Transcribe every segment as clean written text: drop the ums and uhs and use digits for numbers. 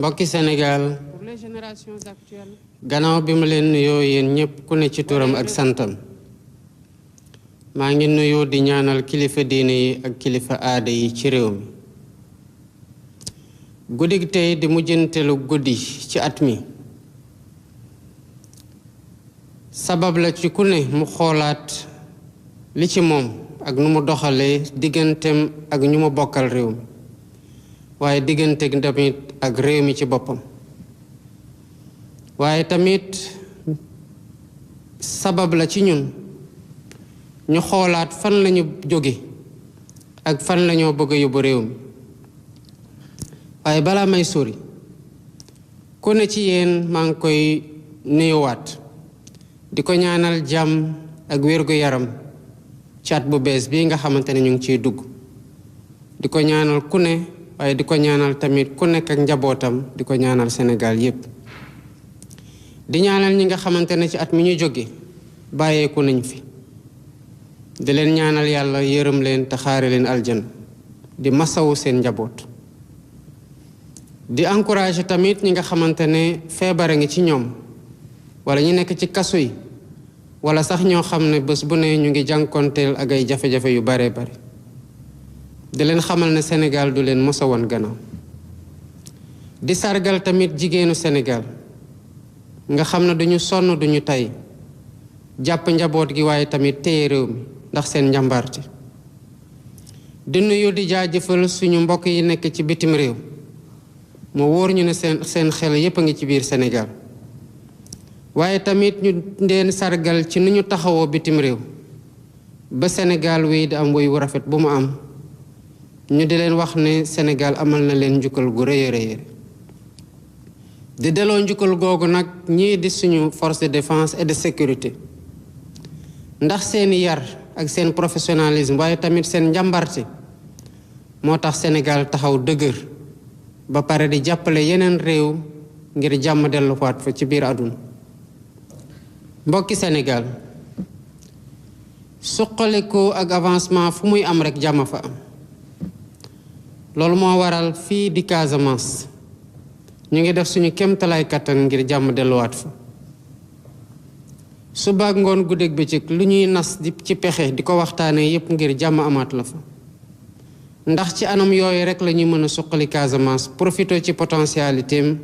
mbokki Sénégal gannaaw bi ma leen nuyoo yéen ñëpp ku ne ci turam ak santam maa ngi nuyoo di ñaanal kilifa diine yi ak kilifa aada yi ci réew mi guddig tey di mujjantelu guddi ci at mi sabab la ci ku ne mu xoolaat li ci moom ak nu mu doxalee digganteem ak ñu mu bokkal réew mi waaye diggante tamit ak réew mi ci boppam waaye tamit sabab la ci ñun ñu xoolaat fan lañu jóge ak fan lañoo bëgg a yóbbu réew mi waaye balaa may sori ku ne ci yéen maa ngi koy nuyuwaat di ko ñaanal jàmm ak wér-gu-yaram ci at bu bees bii nga xamante ne ñu ngi ciy dugg di ko ñaanal ku ne waaye di ko ñaanal tamit ku nekk ak njabootam di ko ñaanal Sénégal yépp di ñaanal ñi nga xamante ne ci at mi ñu jóge bàyyeeku nañ fi di leen ñaanal yàlla yërëm leen te xaare leen aljana di masawu seen njaboot di encourager tamit ñi nga xamante ne feebara ngi ci ñoom wala ñu nekk ci kaso yi wala sax ñoo xam ne bés bu ne ñu ngi jànkonteel ak ay jafe-jafe yu bare bare di leen xamal ne Sénégal du leen mosa woon gannaaw di sargal tamit jigéenu Sénégal nga xam ne duñu sonn duñu tay jàpp njaboot gi waaye tamit téye réew mi ndax seen njàmbaarte di nuyu di jaajëfal suñu mbokk yi nekk ci bitim réew mu wóor ñu ne seen xel yépp a ngi ci biir Sénégal waaye tamit ñu leen sargal ci nu ñu taxawoo bitim réew ba Sénégal wéy di am woy wu rafet bu mu am ñu di leen wax ne Sénégal amal na leen njukkal gu rëy a rëy di delloo njukkal googu nag ñii di suñu force de défense et de sécurité ndax seeni yar ak seen professionnalisme waaye tamit seen njàmbarte moo tax Sénégal taxaw dëgër ba pare di jàppale yeneen réew ngir jàmm delluwaat fa ci biir àdduna mbokki Sénégal suqaliku ak avancement fu muy am rek jàmm fa am loolu moo waral fii di Casamance ñu ngi def suñu kéemtalaay kattan ngir jàmm delluwaat fa suba ak ngoon guddeeg bëccëg lu ñuy nas di ci pexe di ko waxtaanee yépp ngir jàmm amaat la fa ndax ci anam yooyu rek la ñuy mën a suqali Casamance profité ci potentialité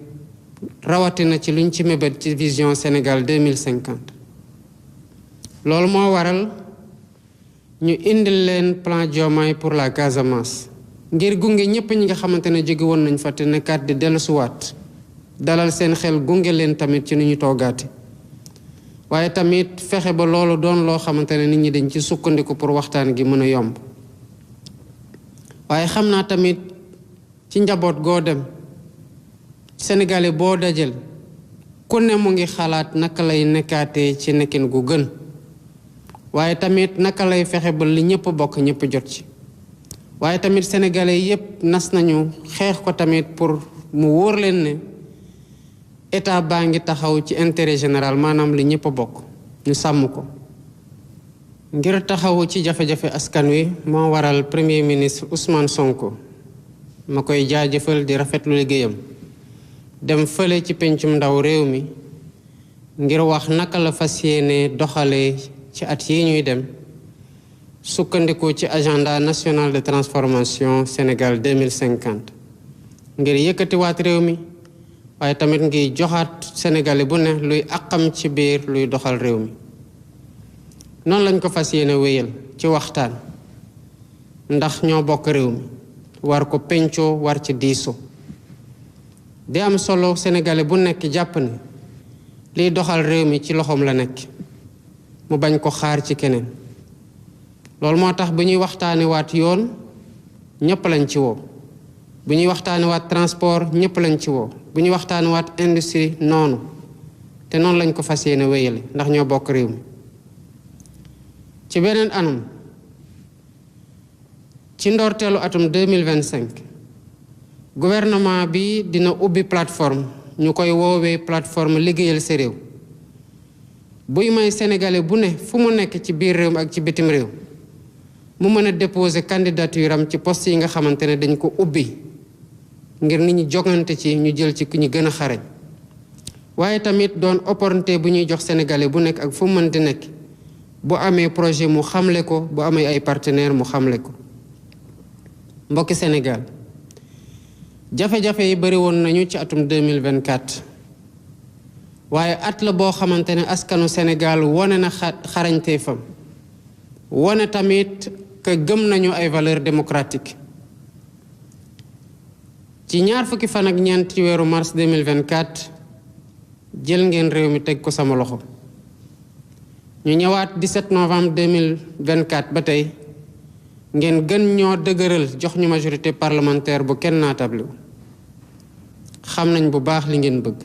rawatina ci luñ ci mébét ci vision Sénégal 2050 loolu moo waral ñu indil leen plan Diomaye pour la Casamance ngir gunge ñépp ñi nga xamante ne jóge woon nañ fa te nekkaat di dellusiwaat dalal seen xel gunge leen tamit ci ni ñu toogaate waaye tamit fexe ba loolu doon loo xamante ne nit ñi dañ ci sukkandiku pour waxtaan gi mën a yomb waaye xam naa tamit ci njaboot goo dem Sénégalais boo dajal ku ne mu ngi xalaat naka lay nekkaatee ci nekkin gu gën waaye tamit naka lay fexe ba li ñëpp bokk ñëpp jot ci waaye tamit Sénégalais yépp nas nañu xeex ko tamit pour mu wóor leen ne état baa ngi taxaw ci intérêt général maanaam li ñëpp bokk ñu sàmm ko ngir taxawu ci jafe-jafe askan wi moo waral premier ministre Ousmane Sonko ma koy jaajëfal di rafetlu liggéeyam dem fële ci pencum ndaw réew mi ngir wax naka la fas yéene doxalee ci at yi ñuy dem sukkandiku ci agenda national de transformation Sénégal 2050 ngir yëkkatiwaat réew mi waaye tamit ngi joxaat Sénégalais bu ne luy àqam ci biir luy doxal réew mi noonu lañ ko fas yéene wéyal ci waxtaan ndax ñoo bokk réew mi war ko pencoo war ci diiso di am solo Sénégalais bu nekk jàpp ne liy doxal réew mi ci loxoom la nekk mu bañ ko xaar ci keneen loolu moo tax bu ñuy waxtaane waat yoon ñëpp lañ ci woo bu ñuy waxtaane waat transport ñëpp lañ ci woo bu ñuy waxtaane waat industrie noonu te noonu lañ ko fas yéene wéyale ndax ñoo bokk réew mi ci beneen anam ci ndorteelu atum 2025 gouvernement bi dina ubbi plateforme ñu koy woowee plateforme liggéeyal sa réew buy may sénégalais bu ne fu mu nekk ci biir réew ak ci bitim réew mu mën a déposer candidature am ci poste yi nga xamante ne dañ ko ubbi ngir nit ñi jogante ci ñu jël ci ku ñu gën a xarañ waaye tamit doon opportunité bu ñuy jox sénégalais bu nekk ak fu mu mënti nekk bu amee projet mu xamle ko bu amee ay partenaire mu xamle ko mbokki Sénégal jafe-jafe yi bari woon nañu ci atum 2024 waaye at la boo xamante ne askanu Sénégal wone na xarañteefam wone tamit que gëm nañu ay valeurs démocratiques ci ñaar fukki fan ak ñeent ci weeru mars 2024 jël ngeen réew mi teg ko sama loxo ñu ñëwaat 17 novembre 2024 ba tey ngeen gën ñoo dëgëral jox ñu majorité parlementaire bu kenn naatable xam nañ bu baax li ngeen bëgg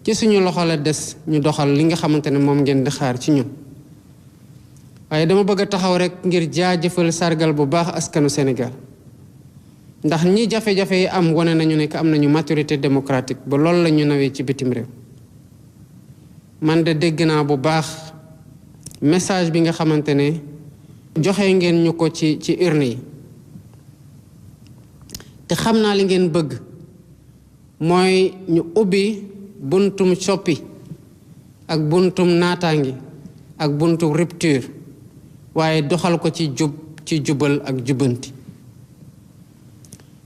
ci suñu loxo la des ñu doxal li nga xamante ne moom ngeen di xaar ci ñun waaye dama bëgg a taxaw rek ngir jaajëfal sargal bu baax askanu Sénégal ndax ñi jafe-jafe yi am wane nañu ne am nañu maturité démocratique ba loolu la ñu nawee ci bitim réew man de dégg naa bu baax message bi nga xamante ne joxe ngeen ñu ko ci urne yi te xam naa li ngeen bëgg mooy ñu ubbi buntum soppi ak buntum naataangi ak buntum rupture waaye doxal ko ci jubal ak jubbanti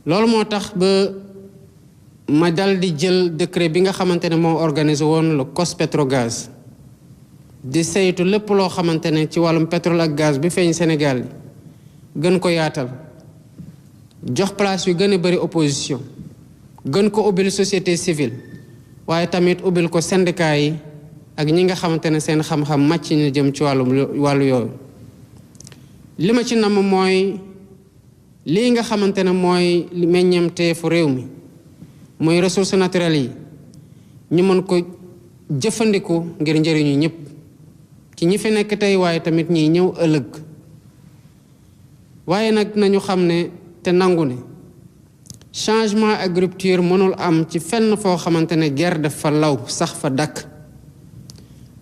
loolu moo tax ba ma dal di jël décret bi nga xamante ne moo organisé woon le COS-Petrogaz di saytu lépp loo xamante ne ci wàllum pétrole ak gaz bi feeñ Sénégal gën ko yaatal jox place yu gën a bari opposition gën ko ubbil société civile waaye tamit ubbil ko syndicat yi ak ñi nga xamante ne seen xam-xam màcc na jëm ci wàllu yooyu li ma ci namm mooy lii nga xamante ne mooy meññeemteefu réew mi muy ressources naturelles yi ñu mën ko jëfandiku ngir njëriñu ñëpp ci ñi fi nekk tey waaye tamit ñiy ñëw ëllëg waaye nag nañu xam ne te nangu ne changement ak rupture mënul am ci fenn foo xamante ne guerre daf fa law sax fa dakk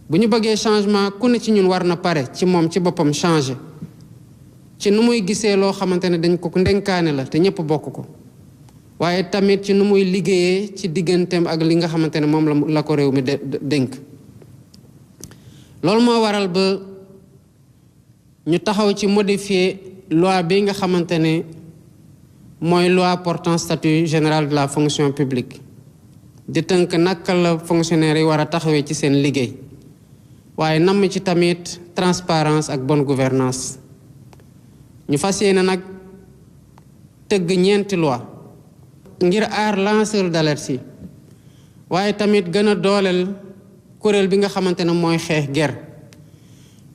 bu ñu bëggee changement ku ne ci ñun war na pare ci moom ci boppam changer ci nu muy gisee loo xamante ne dañ ko ndenkaane la te ñëpp bokk ko waaye tamit ci nu muy liggéeyee ci digganteem ak li nga xamante ne moom la ko réew mi dénk loolu moo waral ba ñu taxaw ci modifier loi bi nga xamante ne mooy loi portant statut général de la fonction publique di tënk naka la fonctionnaire yi war a taxawee ci seen liggéey waaye namm ci tamit transparence ak bonne gouvernance ñu fas yéene nag tëgg ñeenti loi ngir aar lanceur d'alerte yi waaye tamit gën a dooleel kuréel bi nga xamante ne mooy xeex guerre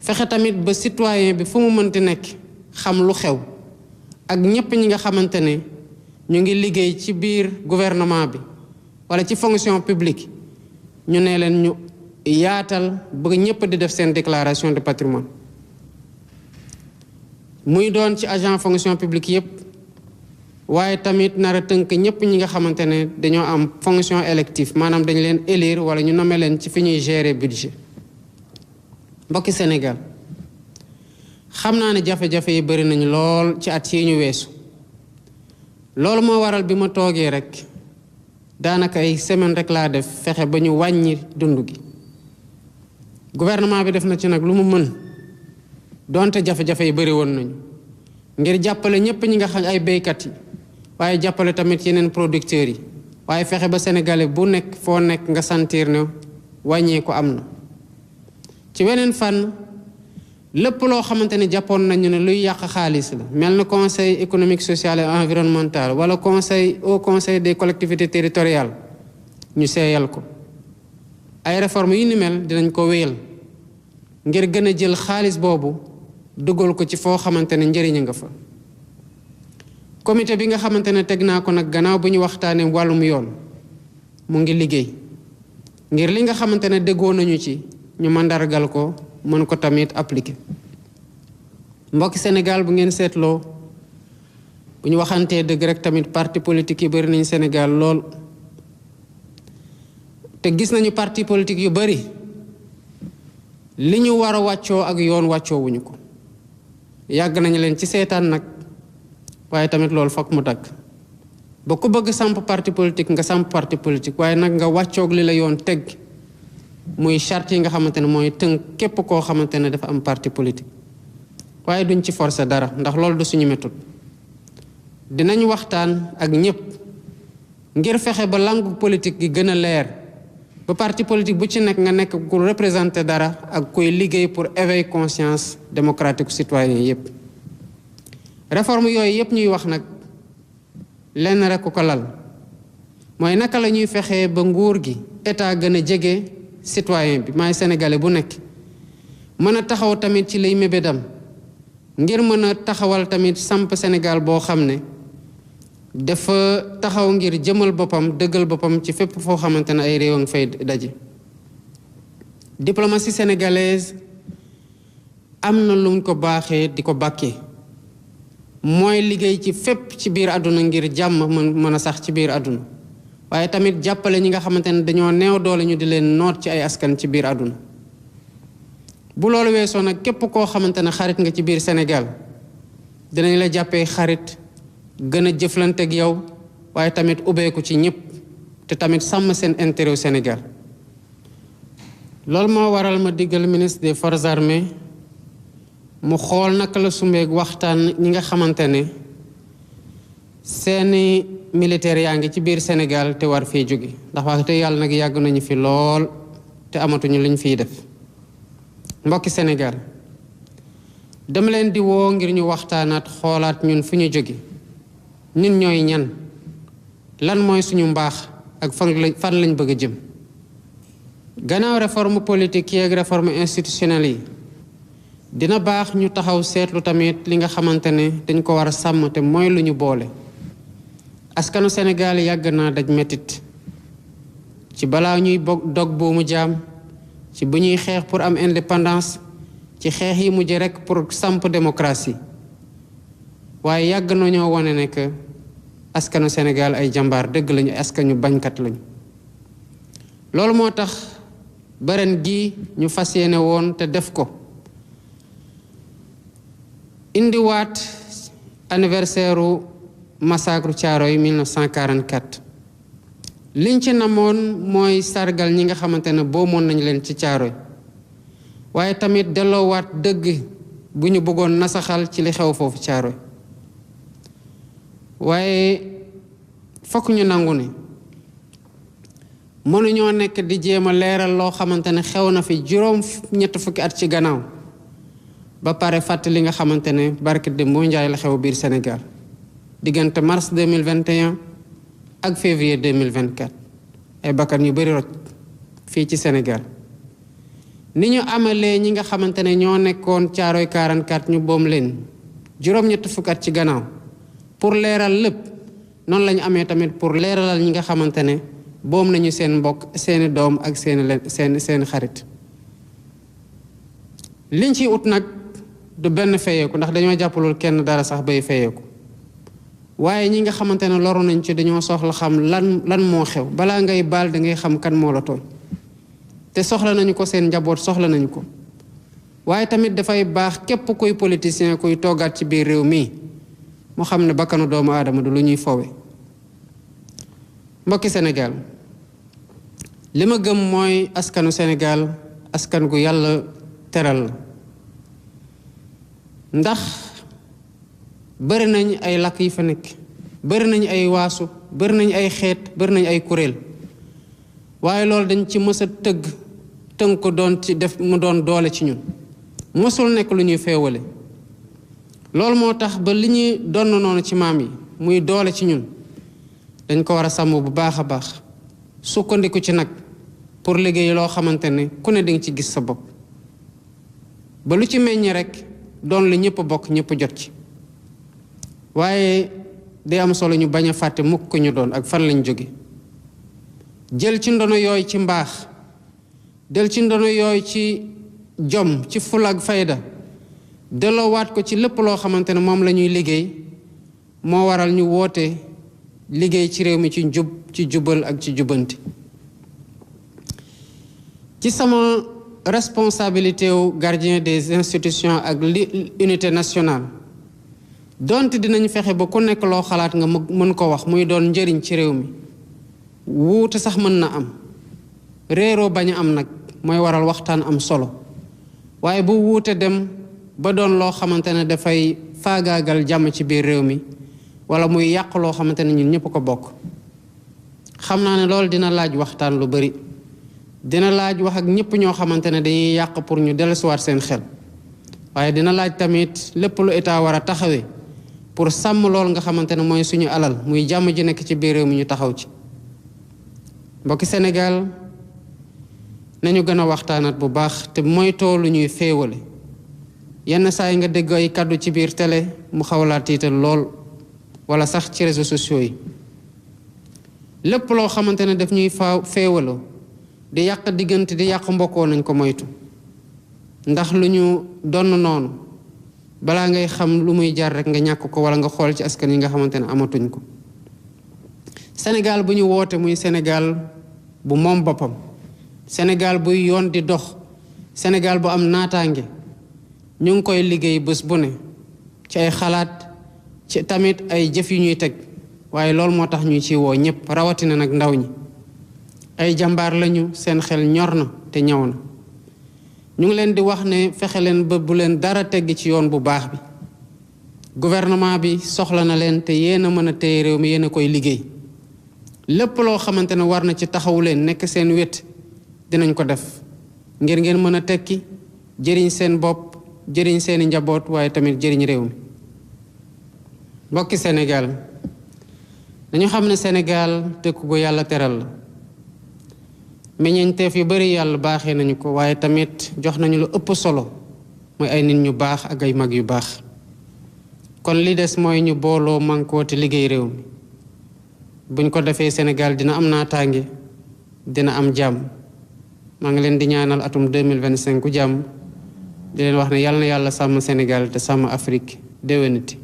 fexe tamit ba citoyen bi fu mu mënti nekk xam lu xew ak ñépp ñi nga xamante ne ñu ngi liggéey ci biir gouvernement bi wala ci fonction publique ñu ne leen ñu yaatal ba ñépp di def seen déclaration de patrimoine muy doon ci agent fonction publique yépp waaye tamit nar a tënk ñépp ñi nga xamante ne dañoo am fonction élective maanaam dañu leen élire wala ñu nommé leen ci fi ñuy gérer budget mbokki Sénégal xam naa ne jafe-jafe yi bari nañu lool ci at yi ñu weesu loolu moo waral bi ma toogee rek daanaka ay semaine rek laa def fexe ba ñu wàññi dund gi gouvernement bi def na ci nag lu mu mën donte jafe-jafe yi bari woon nañu ngir jàppale ñépp ñi nga xam ay béykat yi waaye jàppale tamit yeneen producteurs yi waaye fexe ba sénégalais bu nekk foo nekk nga sentir ne wàññee ko am na ci weneen fànn lépp loo xamante ne jàppoon nañu ne luy yàq xaalis la mel na conseil économique social et environnemental wala au conseil des collectivités territoriales ñu seeyal ko ay réformes yu ni mel dinañ ko wéyal ngir gën a jël xaalis boobu dugal ko ci foo xamante ne njëriñ nga fa comité bi nga xamante ne teg naa ko nag gannaaw bu ñu waxtaanee wàllum yoon mu ngi liggéey ngir li nga xamante ne déggoo nañu ci ñu mandargal ko mën ko tamit appliquer mbokki Sénégal bu ngeen seetloo bu ñu waxantee dëgg rek tamit parti politique yi bari nañ Sénégal lool te gis nañu parti politique yu bari li ñu war a wàccoo ak yoon wàccoo wuñu ko yàgg nañu leen ci seetaan nag waaye tamit loolu fokk mu takk ba ku bëgg samp parti politique nga samp parti politique waaye nag nga wàccoog li la yoon teg muy charte yi nga xamante ne mooy tënk képp koo xamante ne dafa am parti politique waaye duñ ci forcer dara ndax loolu du suñu méthode dinañ waxtaan ak ñëpp ngir fexe ba langue politique gi gën a leer ba parti politique bu ci nekk nga nekk ku représenter dara ak kuy liggéey pour éveiller conscience démocratique citoyen yépp réforme yooyu yépp ñuy wax nag lenn rek ko lal mooy naka la ñuy fexee ba nguur gi état gën a jege citoyen bi maay sénégalais bu nekk mën a taxaw tamit ci lay mébédam ngir mën a taxawal tamit samp Sénégal boo xam ne dafa taxaw ngir jëmal boppam dëggal boppam ci fépp foo xamante ne ay réew a ngi fay daje. diplomatie sénégalaise am na lu mu ko baaxee di ko bàkkee mooy liggéey ci fépp ci biir àdduna ngir jàmm mën a sax ci biir àdduna waaye tamit jàppale ñi nga xamante ne dañoo neew doole ñu di leen noot ci ay askan ci biir àdduna. bu loolu weesoo nag képp koo xamante ne xarit nga ci biir Sénégal dinañ la jàppee xarit gën a jëflante ak yow waaye tamit ubbeeku ci ñëpp te tamit sàmm seen intérêt au Sénégal. loolu moo waral ma diggal ministre des forces armées mu xool naka la sumbeeg waxtaan ñi nga xamante ne seeni militaires yaa ngi ci biir Sénégal te war fee jóge ndax wax te yàlla nag yàgg nañu fi lool te amatuñu luñ fiy def. mbokki Sénégal dama leen di woo ngir ñu waxtaanaat xoolaat ñun fu ñu jóge ñun ñooy ñan lan mooy suñu mbaax ak fan lañ bëgg a jëm. gannaaw réforme politique yi ak réforme institutionnelle yi dina baax ñu taxaw seetlu tamit li nga xamante ne dañ ko war a sàmm te mooy lu ñu boole. askanu Sénégal yàgg naa daj metit ci balaa ñuy dog buumu jaam ci bu ñuy xeex pour am indépendance ci xeex yi mujj rekk pour samp démocratie waaye yàgg nañoo wane ne que askanu Sénégal ay jàmbaar dëgg lañu ay askanu bañkat lañu. loolu moo tax baren gi ñu fas yéene woon te def ko indiwaat anniversaire u massacre Thiaroye 1944 liñ ci namoon mooy sargal ñi nga xamante ne boomoon nañ leen ci Thiaroye waaye tamit delloowaat dëgg bu ñu bëggoon nasaxal ci li xew foofu Thiaroye waaye fokk ñu nangu ne mënuñoo nekk di jéem a leeral loo xamante ne xew na fi juróom-ñett fukki at ci gannaaw ba pare fàtte li nga xamante ne barke de moo njaay la xew biir Sénégal diggante mars 2021 ak février 2024 ay bakkan yu bari rot fii ci Sénégal ni ñu amalee ñi nga xamante ne ñoo nekkoon Thiaroye 44 ñu boom leen juróom-ñett fukki at ci gannaaw pour leeral lépp noonu la ñu amee tamit pour leeralal ñi nga xamante ne boom nañu seen mbokk seeni doom ak seeni xarit. liñ ci ut nag du benn feyeeku ndax dañoo jàppalul kenn dara sax bay feyeeku waaye ñi nga xamante ne loru nañ ci dañoo soxla xam lan moo xew balaa ngay baal da ngay xam kan moo la tooñ te soxla nañu ko seen njaboot soxla nañu ko waaye tamit dafay baax képp kuy politicien kuy toggaat ci biir réew mi mu xam ne bakkanu doomu aadama du lu ñuy fowe. mbokki Sénégal li ma gëm mooy askanu Sénégal askan gu yàlla teral la ndax bëri nañ ay làkk yi fa nekk bëri nañ ay waasu bëri nañ ay xeet bëri nañ ay kuréel waaye loolu dañ ci mës a tënk ko doon ci def mu doon doole ci ñun mësul nekk lu ñuy feewale loolu moo tax ba li ñuy donn noonu ci maam yi muy doole ci ñun dañ ko war a sàmm bu baax a baax sukkandiku ci nag pour liggéey loo xamante ne ku ne dinga ci gis sa bopp ba lu ci meññ rek doon lu ñëpp bokk ñëpp jot ci waaye day am solo ñu bañ a fàtte mukk ku ñu doon ak fan lañ jóge jël ci ndono yooyu ci mbaax jël ci ndono yooyu ci jom ci fula ak fayda delloowaat ko ci lépp loo xamante ne moom la ñuy liggéey moo waral ñu woote liggéey ci réew mi ci njub ci jubal ak ci jubanti ci sama responsabilité wu gardien des institutions ak unité nationale donte dinañ fexe ba ku nekk loo xalaat nga mën ko wax muy doon njëriñ ci réew mi wuute sax mën na am réeroo bañ a am nag mooy waral waxtaan am solo waaye bu wuute dem ba doon loo xamante ne dafay faagaagal jàmm ci biir réew mi wala muy yàq loo xamante ne ñun ñëpp ko bokk xam naa ne loolu dina laaj waxtaan lu bari dina laaj wax ak ñëpp ñoo xamante ne dañuy yàq pour ñu dellusiwaat seen xel waaye dina laaj tamit lépp lu état war a taxawee pour sàmm lool nga xamante ne mooy suñu alal muy jàmm ji nekk ci biir réew mi ñu taxaw ci mbokki Sénégal nañu gën a waxtaanat bu baax te moytoo lu ñuy féewale yenn saa yi nga dégg ay kàddu ci biir télé mu xawlaa tiital lool wala sax ci réseaux sociaux yi lépp loo xamante ne daf ñuy féewaloo di yàq diggante di yàq mbokkoo nañ ko moytu ndax lu ñu donn noonu balaa ngay xam lu muy jar rek nga ñàkk ko wala nga xool ci askan yi nga xamante ne amatuñ ko Sénégal bu ñu woote muy Sénégal bu moom boppam Sénégal buy yoon di dox Sénégal bu am naataange ñu ngi koy liggéey bés bu ne ci ay xalaat ci tamit ay jëf yu ñuy teg waaye loolu moo tax ñu ci woo ñëpp rawatina nag ndaw ñi ay jàmbaar lañu seen xel ñor na te ñaw na ñu ngi leen di wax ne fexe leen ba bu leen dara tegg ci yoon bu baax bi gouvernement bi soxla na leen te yéen a mën a téye réew mi yéen a koy liggéey lépp loo xamante ne war na ci taxawu leen nekk seen wet dinañ ko def ngir ngeen mën a tekki jëriñ seen bopp jëriñ seeni njaboot waaye tamit jëriñ réew mi mbokki Sénégal dañu xam ne Sénégal dëkk gu yàlla teral la meññeenteef yu bari yàlla baaxee nañu ko waaye tamit jox nañu lu ëpp solo mooy ay nit ñu baax ak ay mag yu baax kon li des mooy ñu booloo mànkoo te liggéey réew mi buñ ko defee Sénégal dina am naataange dina am jàmm maa ngi leen di ñaanal atum 2025 jàmm di leen wax ne yàlla na yàlla sàmm Sénégal te sàmm Afrique déwéniti